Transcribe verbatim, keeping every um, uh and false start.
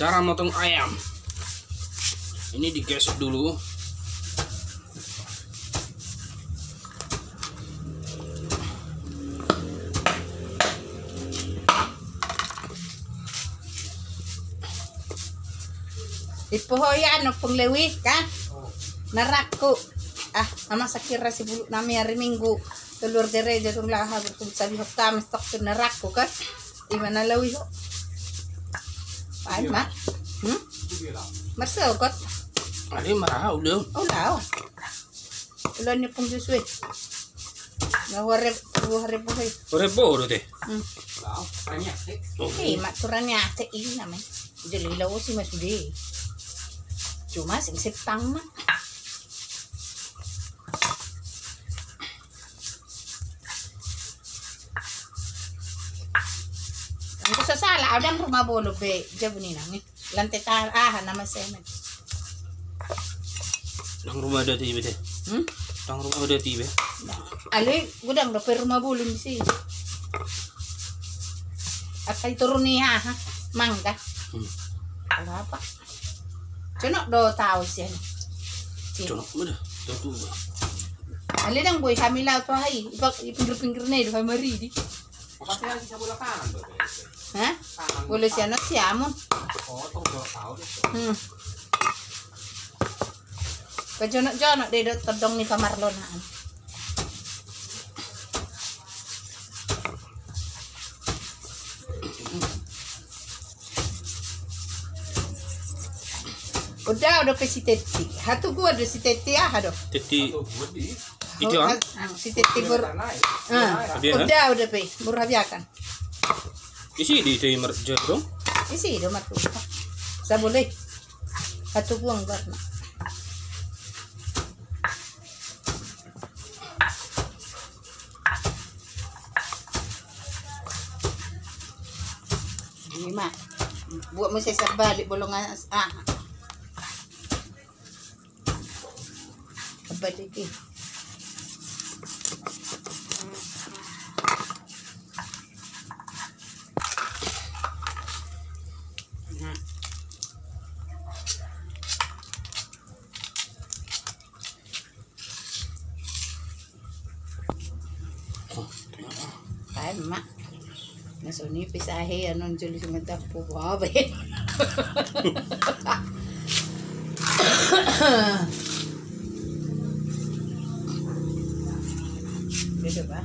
Cara motong ayam. Ini digesek dulu. Dipohoi anu, Ompung Lewi, kan? Na rangku. Ah, ama sakira si bulu nami ari Minggu. Keluar gereja tung laha, tung sabihok tamis, tok tu na rangku, kan? Ima na lawi ho. Ai ma. Hmm? Marsogot. Ari maraha ulo. Ulo. Ulo ni Ompung Joshua. Na ware, ware bohe. Ware bohe do te. Hmm. Eh, mak turaniate ini namanya. Jadi lo si mas de. Cuma sing sepang mak. Anggo so sala, adong rumah bolon be, jabu ni nang. Lantai ta-, aha nama semen. Dang rumah adat iba te. Hmm? Dang rumah adat iba. Ale, godang dope rumah bolon disi. Akai turun ni aha, mangga. Hmm. Ala apa? Jonok do tau sian. Jonok ma da, tau tu. Ale dang boi hami lao tu aha i, i pinggir-pinggir na i do hami maridi. Hah? Bolo sian on siamun. Hmm. Pajonok-jonok do i do tondong ni pamarlonaan. Udah, udah pe si Tetti. Hatuguan do si Tetti, aha do? Tetti. Itu, ah? Ah, si Tetti bor-, ah, udah, udah pe, bor habiakan. Isi di itu mar-, jero? Isi do mar-, sa boleh. Hatuguan barna. Ima. Buat mesti sabalik bolong as-, ah. Sabalik i. Nah. Ai ma. Na so nipis ahe, anon joli sumatap po babe. Beda ba?